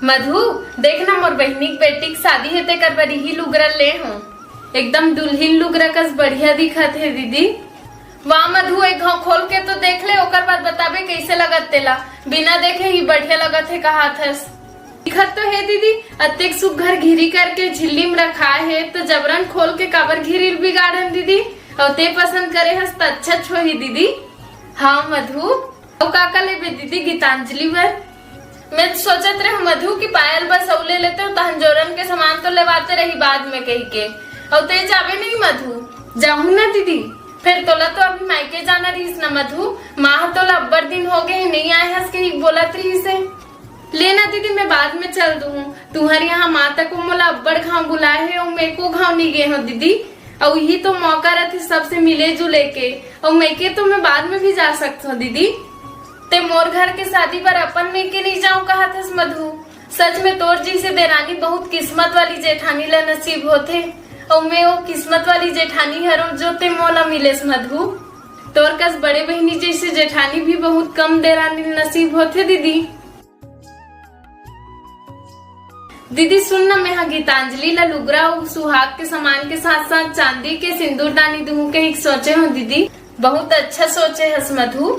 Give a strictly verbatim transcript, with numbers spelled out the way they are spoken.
मधु, देख ना, मोर बहिनी के बेटी के शादी हे, तेकर बर इही लुगरा ले हूँ। एकदम दुल्हिन लुगरा कस बढ़िया दिखत हे दीदी। वाह मधु, एक घाव खोल के तो देख ले, ओकर बाद बताबे कैसे लगत तेला। बिना देखे ही बढ़िया लगत हे कहाथस। दिखत तो हे दीदी, अतेक सुग्घर घिरी करके झिल्ली में रखा हे, तो जबरन खोल के काबर घिरी ल बिगाड़न दीदी? अउ ते पसंद करे हस त अच्छा होही दीदी। हाँ मधु, अउ का का लेबे दीदी गीतांजलि बर? मैं तो सोचत रहूं मधु कि पायल बस अउ ले लेते हो, तहन जोरन के सामान तो लेवाते रही बाद में कही के। अउ ते जाबे नहीं मधु? जाहूं ना दीदी, फिर तोला तो अभी मायके जाना रहीस ना मधु, माँ ह तोला अब्बड़ दिन हो गए हे, नहीं आए हस कही बोलत रहीस हे। ले ना दीदी, मैं बाद में चल दूँ। तुहर यहाँ माँ तक मोला अब्बड़ घाव बुलाए हे, अउ मैं एको घाव नहीं गे हूँ दीदी। अउ यही तो मौका रहथे सबसे मिले जुले के, अउ मैं के तो मैं बाद में भी जा सकत हूँ दीदी। ते मोर घर के शादी बर अपन में के नहीं जाऊँ कहत हस मधु। सच में तोर जैसे देरानी बहुत किस्मत वाली जेठानी ला नसीब होथे, अउ मैं वो किस्मत वाली जेठानी हरों जो ते मोला मिलेस मधु। तोर कस बड़े बहिनी जैसे जेठानी भी बहुत कम देरानी नसीब होथे दीदी। दीदी सुन ना, मैं हा गीतांजलि ला लुगरा अउ सुहाग के सामान के साथ साथ चांदी के सिंदूरदानी दूँ कही सोचे हूँ दीदी। बहुत अच्छा सोचे हस मधु।